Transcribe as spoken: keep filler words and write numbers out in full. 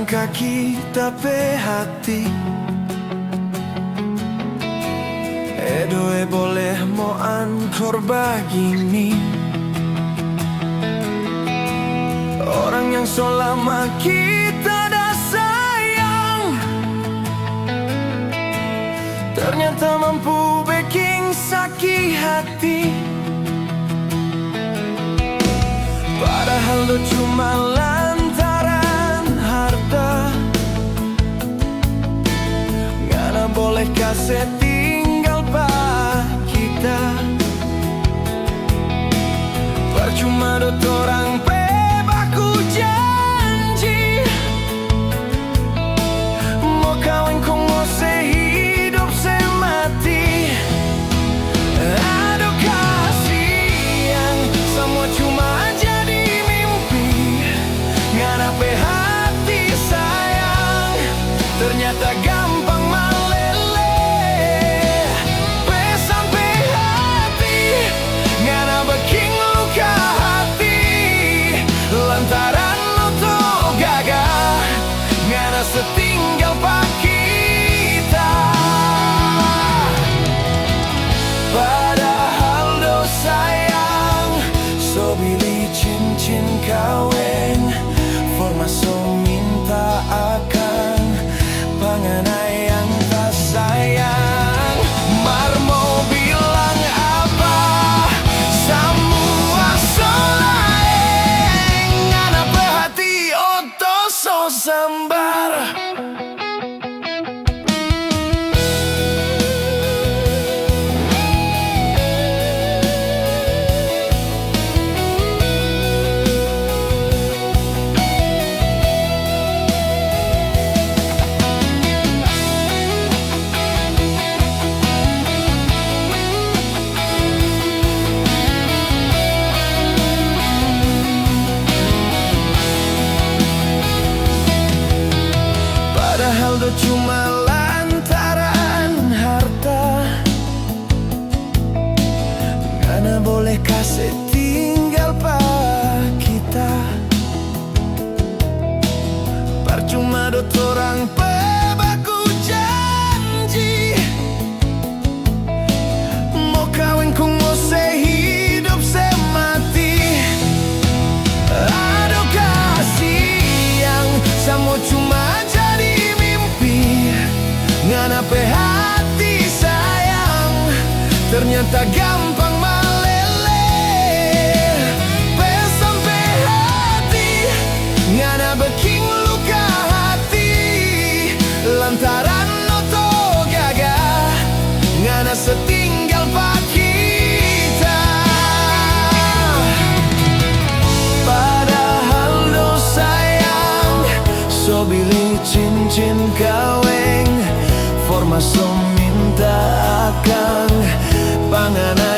Ka kita pe hati, edo e boleh mo ankor bagini. Orang yang so lama kita da sayang, ternyata mampu beking saki hati. Padahal do cuma lantaran harta, ngana boleh kase tinggal pa kita. Parcuma do torang pe baku janji, mo kaweng kong mo se hidop se mati. Aduh kasiang, samua cuma jadi mimpi. Ngana pe hati sayang, ternyata gampang malele. Pe sampe hati, ngana beking luka hati. Lantaran no to gaga, ngana se tinggal pa kita. Padahal do sayang, so bili cincin kaweng, for maso minta akang pa ngana yang ta sayang. Mar mo bilang apa, samua so laeng, ngana pe hati oto so sambar. Padahal do cuma lantaran harta, ngana boleh kase tinggal pa kita. Parcuma do torang pe baku janji, mo kaweng kong mo se hidop se mati. Aduh kasiang, samua cuma jadi mimpi. Ngana pe hati sayang, ternyata gampang malele. Pe sampe hati, ngana beking luka hati. Lantaran no to gaga, ngana se tinggal pa kita. Padahal do sayang, so bili cincin kaweng, for maso minta akang pa ngana